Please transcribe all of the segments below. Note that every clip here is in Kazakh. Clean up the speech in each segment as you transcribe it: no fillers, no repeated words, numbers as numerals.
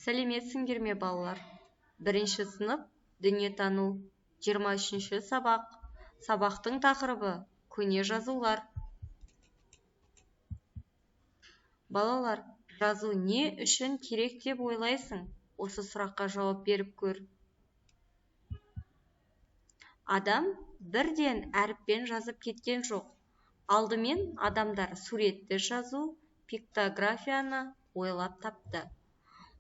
Сәлеметсіңдер ме, балалар! Бірінші сынып, дүниетану, 23-ші сабақ. Сабақтың тақырыбы: көне жазулар. Балалар, жазу не үшін керек деп ойлайсың? Осы сұраққа жауап беріп көр. Адам бірден әріппен жазып кеткен жоқ. Алдымен адамдар суретті жазу, пиктографияны ойлап тапты.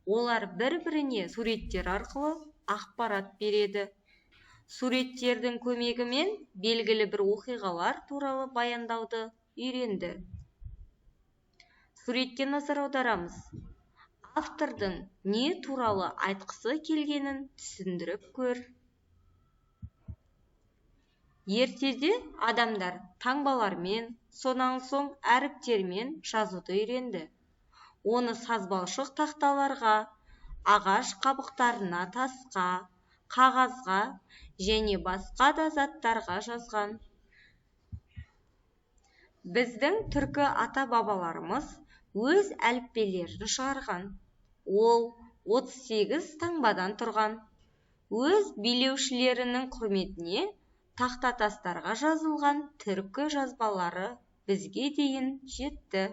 Олар бір-біріне суреттер арқылы ақпарат береді. Суреттердің көмегімен белгілі бір оқиғалар туралы баяндауды үйренді. Суретке назар аударамыз. Автордың не туралы айтқысы келгенін түсіндіріп көр. Ертеде адамдар таңбалармен, сонан соң әріптермен жазуды үйренді. Оны сазбалшық тақталарға, ағаш қабықтарына, тасқа, қағазға және басқа да заттарға жазған. Біздің түркі ата-бабаларымыз өз әліппелерін шығарған. Ол 38 таңбадан тұрған. Өз билеушілерінің құрметіне тақтатастарға жазылған түркі жазбалары бізге дейін жетті.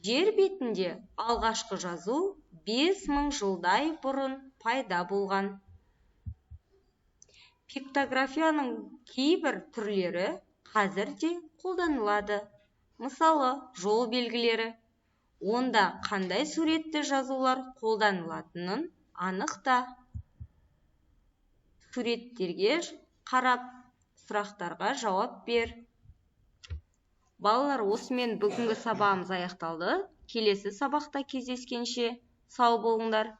Жер бетінде алғашқы жазу 5000 жылдай бұрын пайда болған. Пиктографияның кейбір түрлері қазір де қолданылады. Мысалы, жол белгілері. Онда қандай суретті жазулар қолданылатынын анықта. Суреттерге қарап, сұрақтарға жауап бер. Балалар, осымен бүгінгі сабағымыз аяқталды. Келесі сабақта кездескенше сау болыңдар.